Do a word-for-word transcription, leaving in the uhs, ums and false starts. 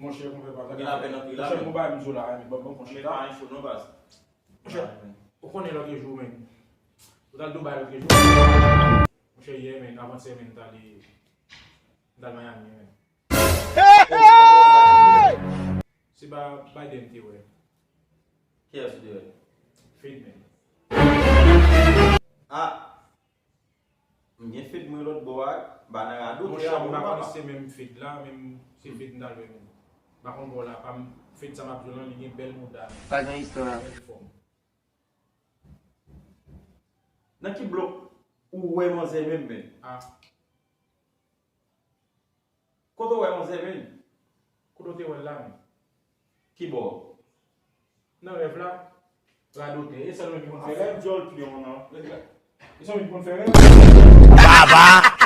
Monchè, konpè pa gen apèl antre la. Monchè, men mwen bay m di w la, men ban m pran chita. Men pa enfo non, baz. Monchè, ou konnen lòt jou, men. Ou t al Dubai lòt jou. Monchè, yè, men, avantyè, men, m t ale, m t al Miami, men. Se ba Biden te wè. Kiyès ou te wè? Fed, men. Ah! M gen Fed mwen lòt bò a, ba nan radote a, bon papa. Monchè, m pa konn si se menm Fed la, menm se Fed m t al wè, men. M pa konn bò la, pa m, Fed sa m ap di w lan, li gen bèl mouda, men. Pa gen istwa. Bèl fòm. Nan ki blòk ou wè manzè menm, men? Ah. Kote w wè manzè, men? Kote w te wè l la, men? Ki bò? Nan rèv la. Radote, e sèl mwen ki konn fè rèv. Afè dyòl pyon, non. E sèl mwen ki konn fè rèv. Baba!